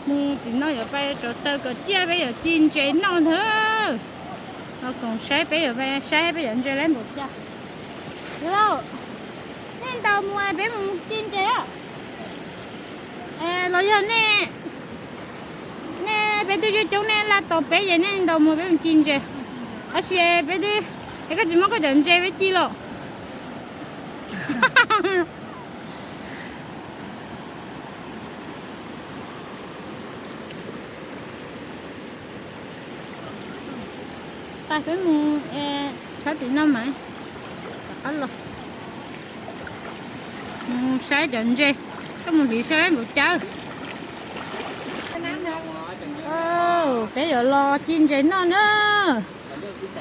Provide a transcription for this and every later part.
Mus tim no yuav pais rauv taws kom ciaj peb yuav ci ntses noj ntag. Los koom saib peb yuav pais saib peb yuav ntses lab npaum cas. Lauj, nej ntaus mus peb mus ci ntses os. Los yog nej, nej peb twb coob coob nej laj tau peb ces nej ntaus mus peb mus ci ntses. Tab sis peb twb, es koj tsis muab koj cov ntses peb ci los. Pab peb mus tshab tim no mas rov qab los mus saib cov ntses, koj mus hliv saib npaum cas. Peb yuav los ci ntses noj na.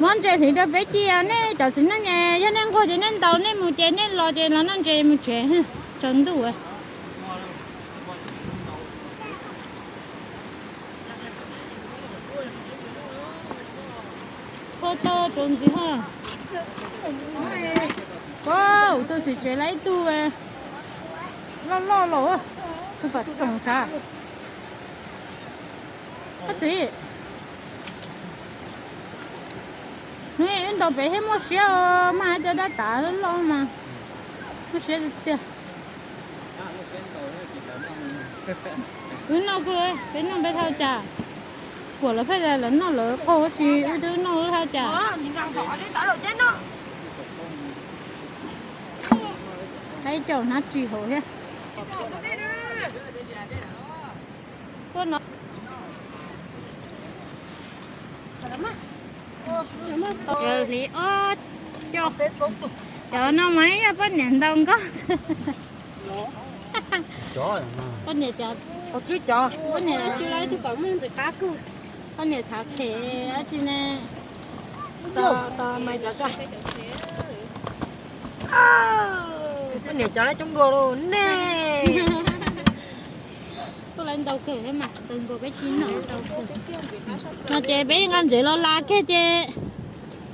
Muab ntses hliv rau peb ci os. Nej cov txiv neej es yog nej nquag ces nej ntaus, nej mus ces nej los ces los noj ntses mus tsev. Tsaus ntuj. Photo tsaus ntxiv ha. Ua, tus txiv tsev lawv ib tug loj loj los, tus pam xoom sav. Koj txiv, hnub wb ntaus pem thiab muaj siab os, mas hais tias dab tas loj loj mas muaj siab tiag tiag. Wb noj kuj, peb noj peb thauj cas, kuam lawv pheej lawv noj lawv qaug ua si, wb twb noj wb thauj cas. Ib co hnab tsis hauv thiab. Tuaj no. Hliv ob co. Cov no mas yog poj niam ntaus nkoj. Poj niam cov, poj niam, poj niam txhav khem dab tsi ne. Poj niam cov lab coob dua lauj ne. Tuaj lawv ntaus kawg thiab mas txawg nkaus peb ci noj. No ces peb nqa ntsev los las kiag ces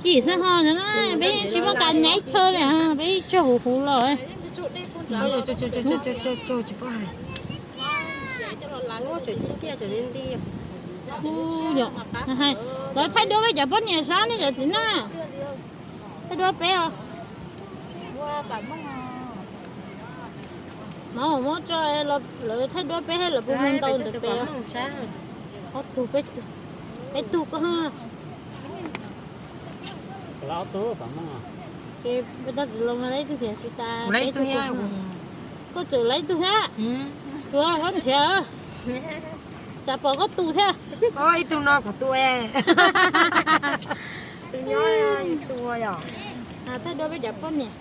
ci xwb ho no na, peb tsis muaj kas nyaib chaw li, peb tsaug huv huv los. Kuj yog, lawv thaij duab peb cov poj niam saib ne cov txiv neej. Thaij duab peb os. No muab tso, lawv thaij duab peb thiab lawv puas mus ntaus ntawm pem. Ob tug peb tug, peb tug koj. Ces peb tab tsis los mas lawv ib tug tias tsis tas peb tug. Koj tseem lawv ib tug thiab. Tsuav koj nrhiav. Cas pom koj tus thiab. Ib tug no kuv tus. Tus nyob tus yom. Thaij duab peb cov poj niam.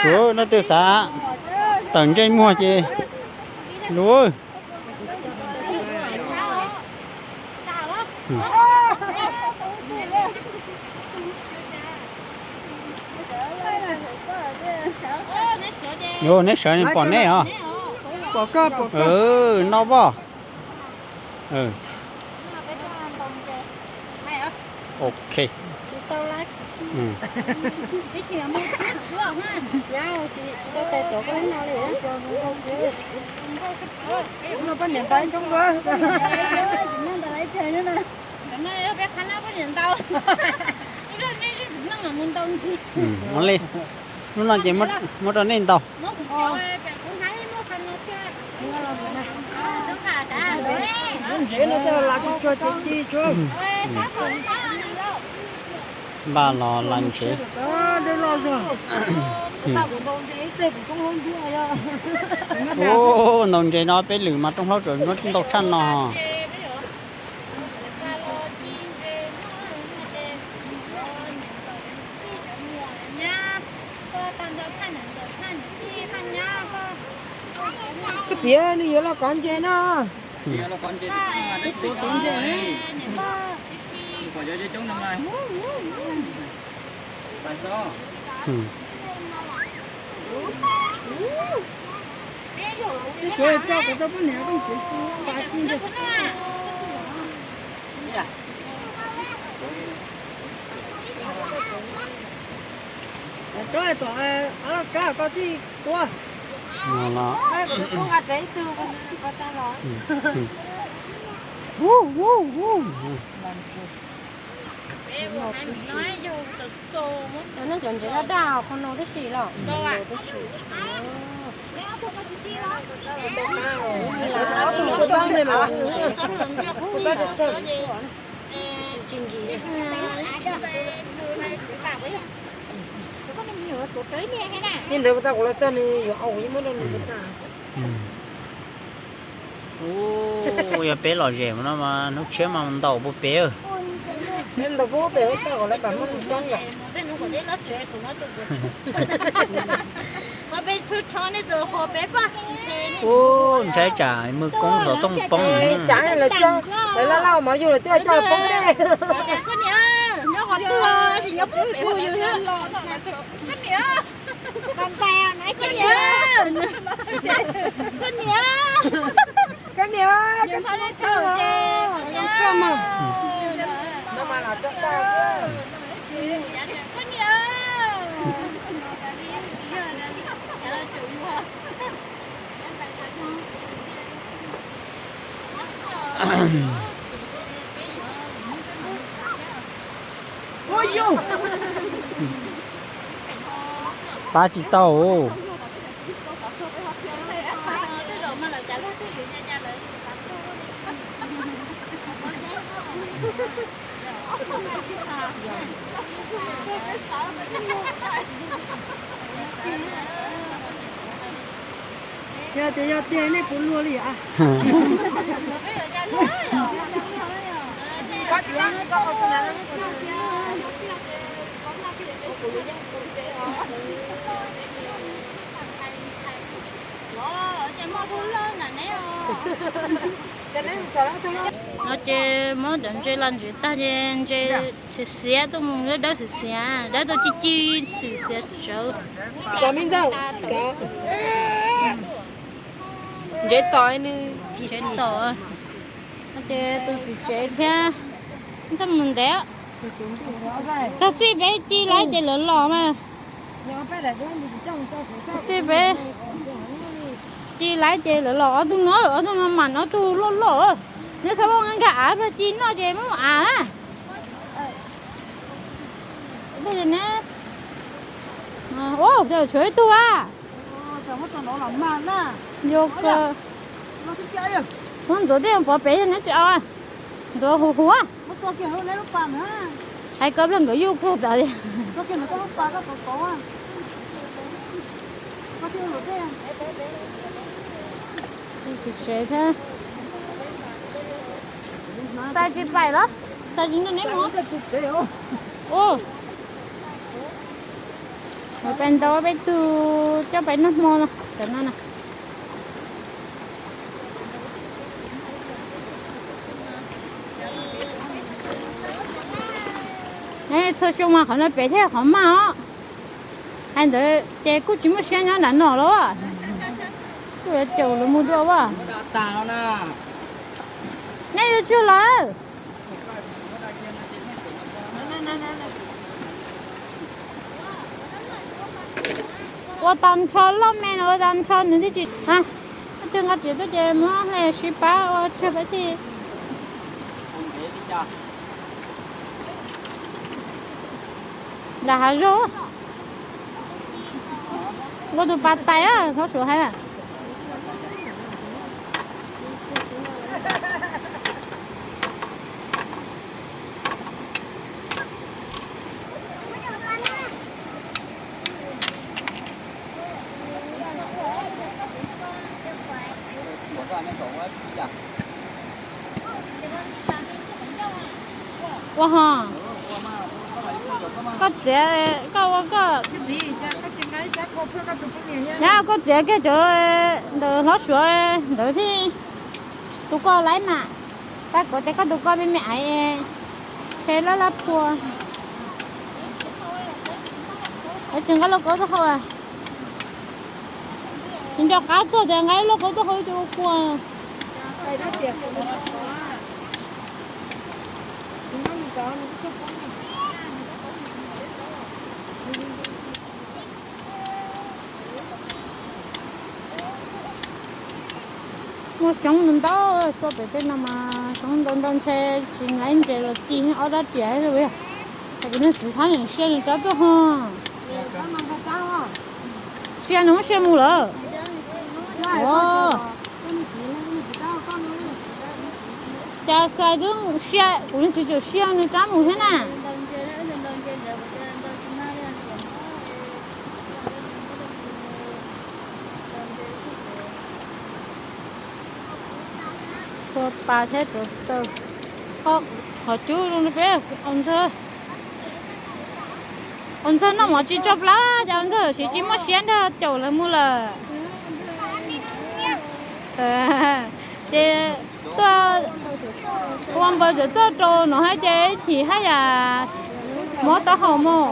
Tsuav no twb xav tawm ntsej muag ces luag. Neb sawv pom neb os. Noj voj. Ok. Ua li, hnub no ces muab rau nej ntaus. Npaj los las ntsev. Ub, ntaus ntses no peb lwm mas rooj hlaub tseem muab ntau tshaj no. Koj txiv, nws yuav los kov ntses no. Kuv tso kuv rau poj niam kooj kuv pas ci ntag. Tso tom av loj kab koj tij tua. Nej cov ntsev daj daj qhov no tib si los? Tsis ntsis. Li ntawd puas tau kuv los txog nws yuav au kuv yeej muab rau nws puas tau? Ua yog peb lom zem no mas hnub tshiab mas ntaus pub pem. Peb ntaus pub pem tau kom lawv pam muaj tus coob lawm. Ub, ntshai tsam mws koob xov tooj poob. Tsav lawv coj, lawv laj laj mov yug lawv twb coj poob dej. Koj niam, koj niam, koj niam, koj niam, koj niam. Pab tsis tau. Yog tias yog tiag nej puas luag li as? No ces muab cov ntses los ntsev tag ces ntses xiav xiav tuaj mus, dawb dawb xiav xiav, dawb tuaj ci ci xiav xiav tsawv. Cov me ntxawm, cov ntsev tom nws ntsev tom. No ces tus txiv tsev thiab txhob mus ntev. Tag txij peb ci laiv ces lawv los mas. Txij peb ci laiv ces lawv los ob tug no, ob tug no mas ob tug loj loj. Neb txhob muab nkag av, ci noj ces muab av na. Ua, tshuav ib tug a. Yog kawg. Muab ntxuav tej pov pem yog neb tsis au. Ntxuav huv huv. Hais koj plaub nkawd yuj kawg tas li. Tsev thiab. Xais tsis paim los? Xais tsis nrog neb mus. Ua, peb ntaus peb tug coj peb noj hmo no, cov no na. Txhua xyoo mas qhov no pem thiaj qhov maj os. Hais ntawd ces kuj tsis muaj siab nyob nram no los. Kuj yuav caum lawv mus dua as. Nej yuav tsum lawm. Ua tau nrho loj me no ua tau nrho nws thiaj tsis, twg nqa txiav tuaj ces muab hle sib pab ua tsawg pab thiaj. Nram hav zoov. Ua tus pas tais, Hlob Suav hais. Ua ho, koj txiav, koj ua koj. Nyab, koj txiav kiag cov ntawm Hlob Suav ntawd thiab. Tus koj laib mas, tab kuv tias koj tus koj me me aiv, tshe lab lab phua. Tsis nqa lauj kaub tuaj hau. Nco qab txog tias nqa ib lauj kaub tuaj hau ces ua kua. Muaj xyoob ntau ntau, tuaj pem tej no mas xyoob ntau ntau ntshe tsis nqa ntses los ci ob rab riam li. Kuv niag txiv txhob niam sia nws rab tuaj ho. Sia nws muab sia mus lawm. Cas xais twb sia, kuv niag txiv tseem sia nws rab mus thiab na. Tua pas thiab rauv taws, qhov cub zoo li peb ua ntxawg. Ua ntxawg noj mov tsis tso plab, cas ua ntxawg siv tsis muaj siab nrog caum lawv mus lawm. Ces tuaj ua npaws txawm tuaj rau no hab ces ib chim haj yam mob taub hau mus.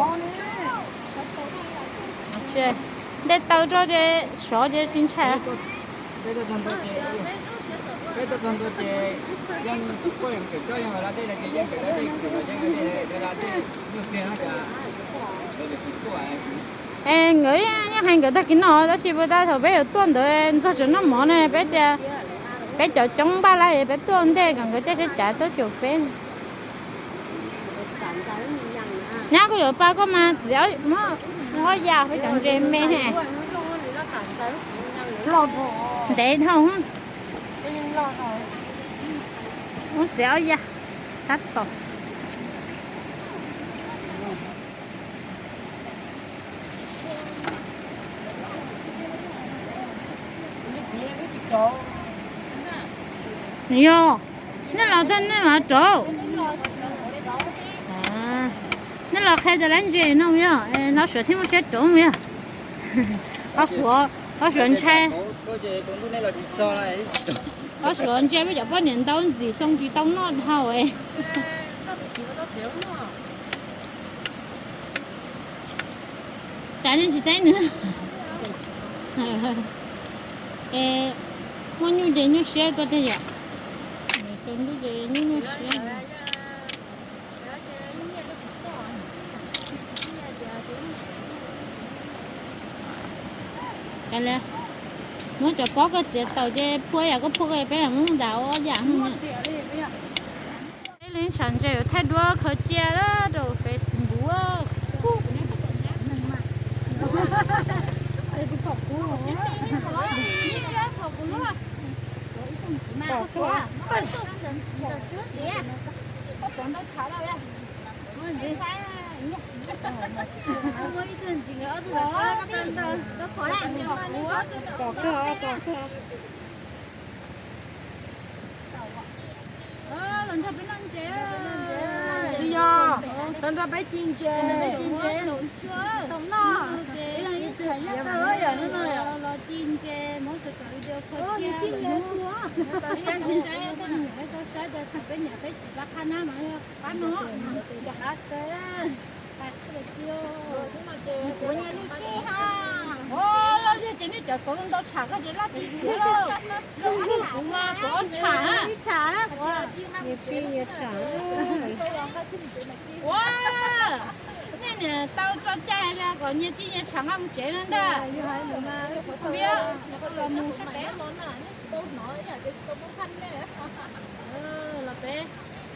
Nte taw rau ces sov ces tsis ntshai. Es nkawd yeej hais nkawd tag kis no tab sis puas tas thaum peb yuav tuaj ntawd ntxog tseem noj mov ne, peb tias peb cov coob npaj lawm peb tuaj ntej kom nkawd caij sab cav tuaj caum peb. Nyab, kuv yuav pab koj mas txiav ob yam peb cov ntses me he. Ntev dhau. Muab txiav ob yam tab tom. Yog, nej los txog nej mam rov. Nej los qhia tias lawv ntses no yog, no Suav thiaj muaj siab rov yog. Ob Suav, ob Suav ntshai. Ob Suav ntshai peb cov poj niam ntau ntxim xoo tsis tau noj dhau. Cas nej tsis teb nws? Es muaj nyuj ces nyuaj siab koj tiag yom. Tsaus ntuj ces nyuaj nyuaj siab. Muab cov pob koj txiav tawm ces phua yam koj phua koj, peb muab nram ob yam. Peb li tshav ntses yuav thaij duab khaws cia rau Facebook. Los nrog peb noj ntses. Tsis yog, los nrog peb ci ntses. Los ci ntses, muab tau video kho cia. Tau saib, tau saib, tau saib, peb niam peb txiv laj qab nab mas qab no. Kuv yog lub tij ha. Loj yog ces nej cov kauv ntau tsham koj ces laj tsis siav lauj. Kuv mas kauv tsham, tsham. Nyias tij nyias tsham. Ua, nej niam tau tso cai tias kom nyias tij nyias tsham nqa mus tsev no ntag. Los mus sab pem. Los peb,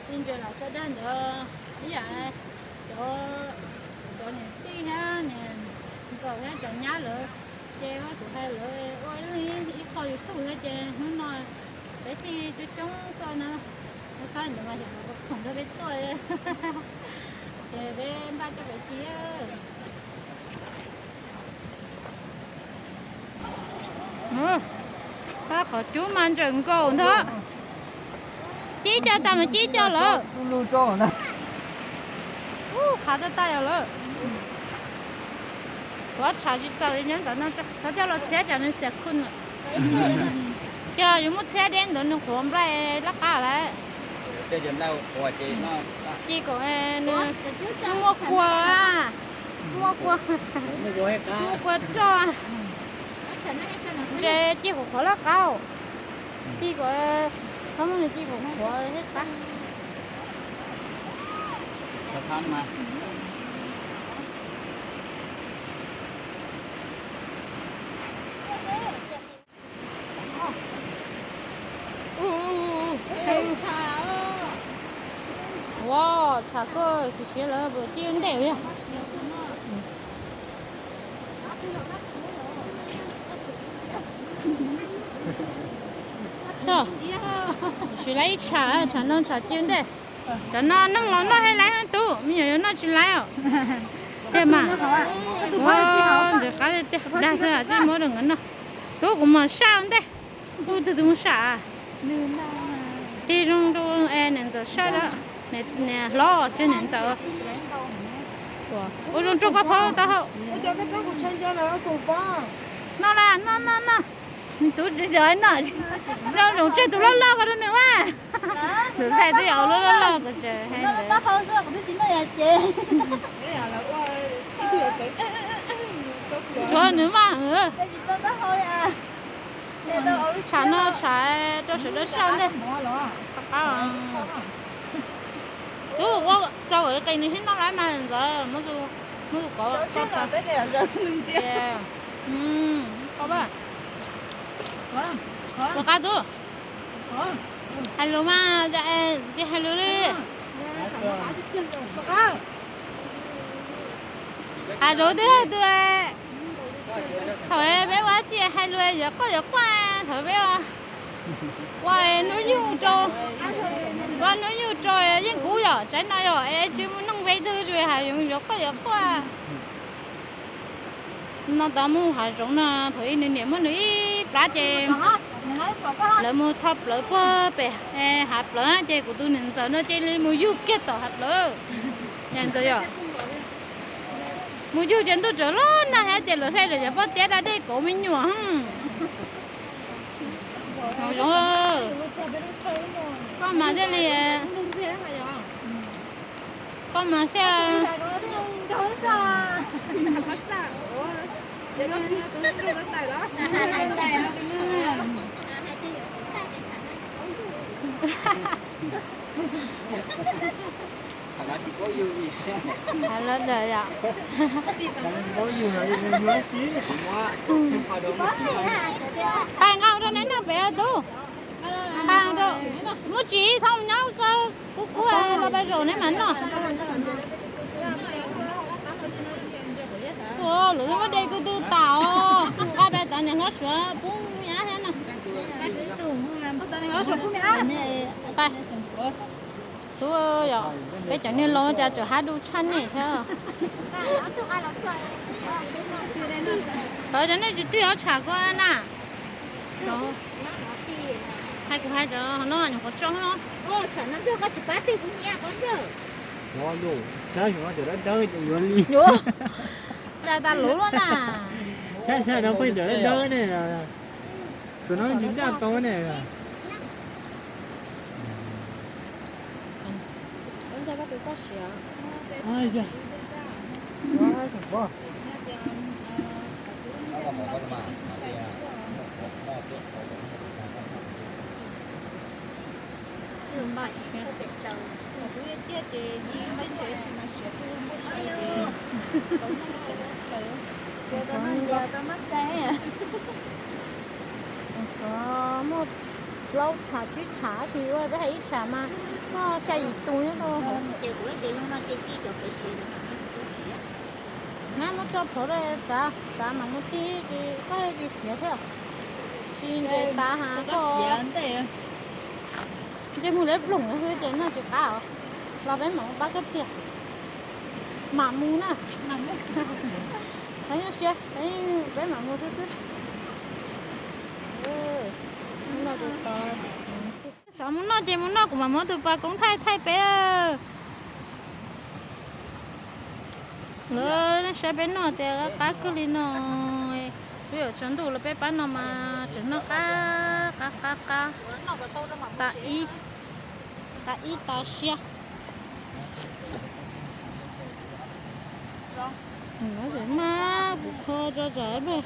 tij ntses los tso dag ntawd ib yam. Cov, cov niam tij thiab niam nkauj thiab cov nyab lawv, ces kuv hais lawv ua ib qho YouTube thiab ces hnub no peb thiaj coob coob tuaj no. Ua txhob ntawd mas yog lawv khoom nrog peb tuaj, ces peb npaj coj peb ci. Qhov cub mas ntsawm nkaus ntag. Cib co tas mas cib co lawm. Qhav taj taj yog lawm. Kuv tshav tsis txaus nyob ntawd no, coj los txhiab tsam nws xiam khw na. Yog yuav muab txhiab deb ntawd nws qhuav nplai laj qab lawm. Ci kom nws muaj kua, muaj kua, muaj kua roj. Ntshe ci qhuav qhuav lawm qab. Ci kom, txhob muab nws ci qhuav qhuav thiab qab. Ua, tshav koj siav siav lawm, ci ua ntej yog. Siv laiv ib tsham, tsham no tsham ci ua ntej. Cov no neeg laus noj thiaj laiv, tub me nyuam yaus noj tsis laiv os. Tiag mas, ua ntxim qab tiag, dag xwb tsis muab rau nkawd noj. Tub kuv mus saj ua ntej. Ub, twg twg mus saj? Tig zoo rau niam ntxawm saj, niam hlob tsis niam ntxawm. Ua zoo rau koj phob taub hau. Noj las, noj noj noj. Tub tsis txawj noj, noj zoo tseg tus loj loj ko rau nws mas. Tus xaij twb yog ua lub loj loj ko tseem hais ntawd. Tsuav nws mas. Tshav no tshav rau sawv daws saj ntej. Tub ua rau qis nws thiab noj laiv mas ntxawm muab tus kov. Ua qab tub. Hais lus mas, tsis hais lus li. Hais rau twb hais tias, thaum peb ua tsis hais lus yuav quaj yuav quaj, thaum peb ua hnub yug rau, ua hnub yug rau yeej kub yom, tsaib no yom, es tsis mus noog peb twg tsis hais yuav quaj yuav quaj. No tau mus hav zoov no, thaum ub nws niam muab nws ib plab ces lawv mus tho plawv puag pem hav plawv ces kuv tus niam ntxawm no cia li mus yug kiag tom hav plawv. Niam ntxawm yom, mus yug ces ntuj tsaus lawm nag thiab ces lawv hle lawm cov pob tiab da dej kauv me nyuam. Hav zoov, koj mas thiaj li, koj mas thiaj Hais lawv daws yom. Qhia nqa rau neb noj pem tub. Nqa rau, muab tsis txhob nyob kub kub los pab zaum neb mas noj. Ua lawv twb muab de kuv tw tas os, nqa pem tod niam hlob suav pub me ab thiab no. Tub yom, peb cov niag laus cas tseem hab du tshaj nej thiab. Thaum cov nej tsis twg ob tsham koj na. Hais kuv hais cov no nyuam qhuav tso no. Saib xyov no pheej rawm dawb dawb ne. Tsuas no tsis daj tau ne. Muaj plaub tsham tsib tsham tab sis ua peb hais ib tsham mas muaj xya yim tus nyob rau hauv. Nab muab tso plhuav rau txav, txav mam mus tig ces koj tsis siav thiab. Tsis ntses tav has koj. Ntsej muag liab ploog xwb ces noj tsis qab os. Los peb mam mus pab koj tiag. Mam mus na. Txhob nyuaj siab, peb mam mus xwb xwb. Xav mus noj ces mus noj, kuv mam muab tus pas koob thaij thaij peb. Lawv saib peb noj tias qab qab kawg li no. Twb yuav tsaus ntuj los peb pab no mas tseem noj qab qab qab qab. Tas ib, tas ib tas siab. Mas kuv kho tso tsam peb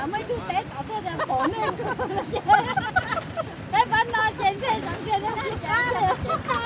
tsam muaj ib tug teb tom tuaj tias pom nej, peb pab no ces ntshe tseem ntshe nej tsis qab li. Lawv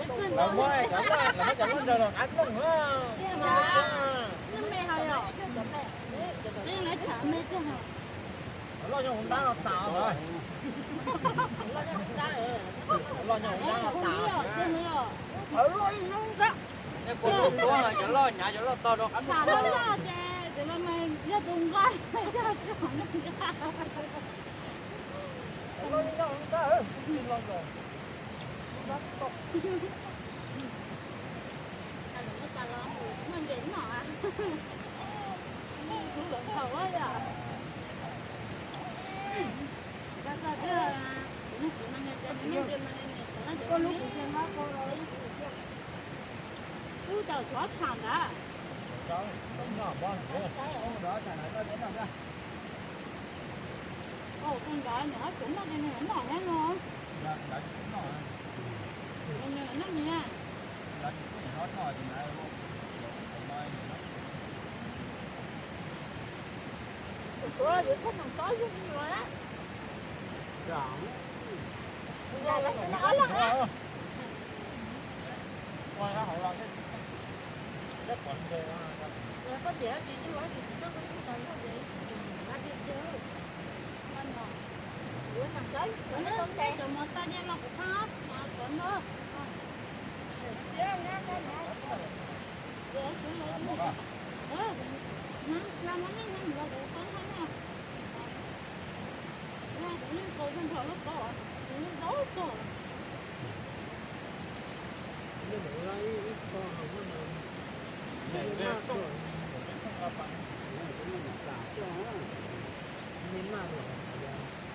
muab cov loj, lawv muab cov loj nrog los qab plooj na. Cov loj yog hauv ntab no tas os. Cov loj yog hauv ntab no tas os. Nej puas tuaj cov loj hnyav cov loj tog rau qab plooj. Ub, tau tshov tham ntag. Tus ntawd nws ob tug noj ces nws noj thiab no. Nws noj nyias. Tus tuav yuav thab nees tob yug los.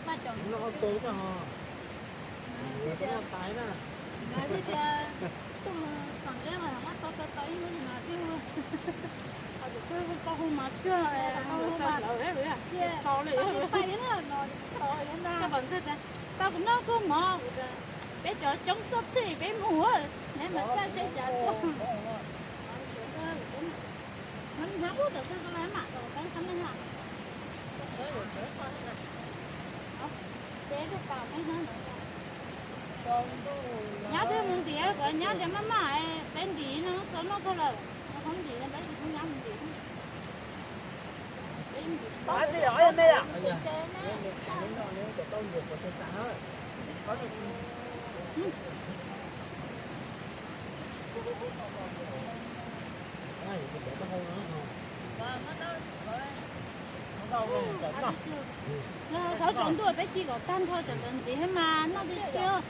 Mas cov no ua tus coj ho. Mas tias tus txom nkev mas mas tau tau tau ib lub mas twb ho tus twb tau hu mas twg tau hu mas lawm, tau li pais no, tau li na, tau pom ntxog tias tau kuv noj koj mov, peb cov coob txoj plig peb mus, neb mas txaj seb cas tuaj. Hnab ub tawm txog ko los mam tau qeeb qab neeg na. Ces tus pam peb hnab ntawd. Nyab twb mus ntim kom nyab tias maj maj peb ntim no txog noj tag lawm, no qhov ntim no peb tsis pub nyab mus ntim. Thov tsaus ntuj peb ci kom tag nrho cov ntawd ntxiv mas noj tiag tiag.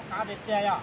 Qab tiag tiag yom.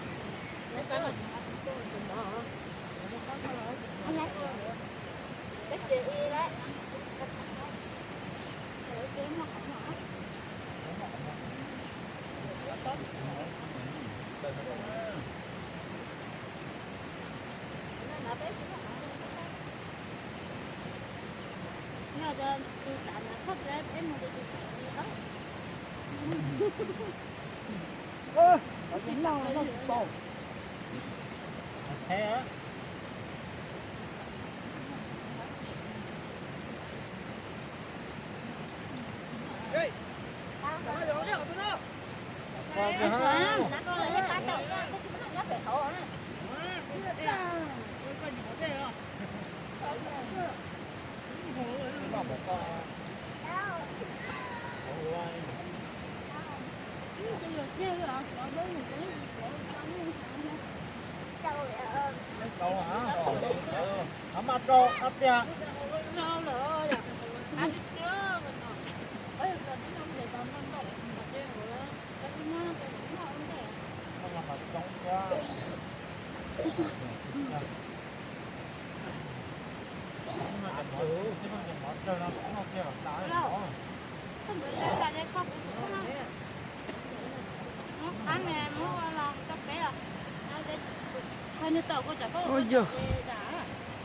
Ua yog,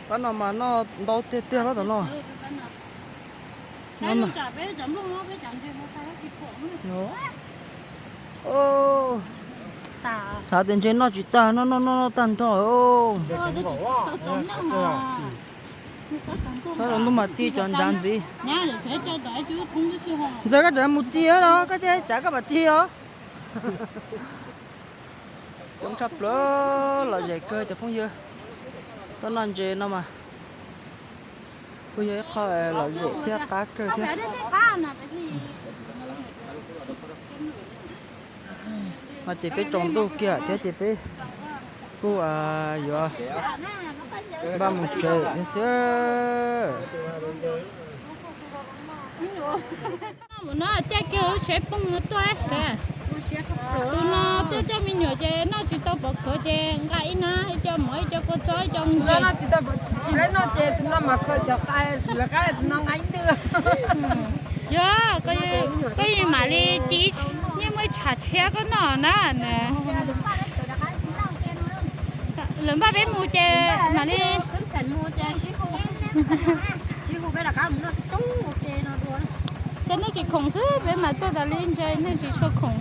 pab no mas noj ntau tiag tiag los tom no. Xav tias ntshe noj tsis tag, noj noj noj noj tag nrho. Noj los ntuj mas tij cov nrad ntxiv. Ntxawg, koj tseem mus tij los koj cav koj mam tij os. Coob tshaj plaws, lom zem kawg cov phooj ywg. Tuaj noj ntses no mas kuj yog ib qho lom zem thiab qab kawg thiab. No ces peb tsaus ntuj kiag thiab ces peb kuj yuav npaj mus tsev thiab xwb. Mus no caij kiag lub tsheb poog no tuaj. Tus no tuaj coj me nyuam ces noj tsis tau pov khawv ces nqa ib nab, ib co mov, ib co kua txob, ib co mus ntses. Yog, koj yeej mam li ci, yeej muaj tshav tshiab koj noj na. Lawv npaj peb mus ces mam li. Ces nej tsis khoom xwb, peb mas txawj tas li ntse, nej tsis tshua khoom.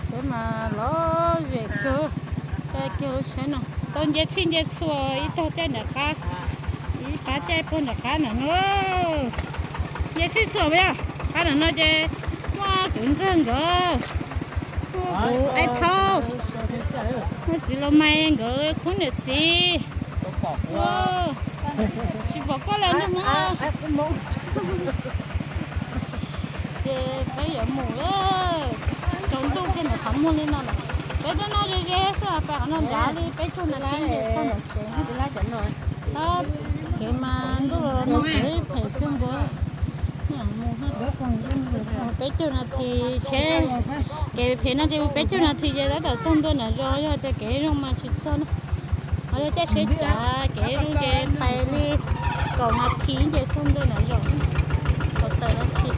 Peb mas lom zem kawg. Caij kiag lub tsheb no tau nce txhij nce txhua ib tog caij nram qab, ib qab caij puag nram qab nram no. Nce txhij txhua peb, qab nram no ces muaj kuv ntxawg nkawd, muaj kuv aib thaub, muaj txiv los mais nkawd khub niam txiv. Tsis pom koj lawm nag hmo. Ces peb yuav mus lawm, tsaus ntuj kiag ntawm qhov muag li no lawm. Peb tuaj noj ze ze xwb, peb qhov no nrad li peb caug nas this ces txog nram tsev. Tab kev mas ntuj los no phem phem kawg nkaus. Peb caug nas this tsheb, kev phem no ces peb caug nas this ces tab tom txog ntua nram zos, yog tias kev zoo mas tsis txog na. Ho yog caij tsheb cav kev zoo ces pais li kaum nas this ces txog ntua nram zos, kaum tawm nas this.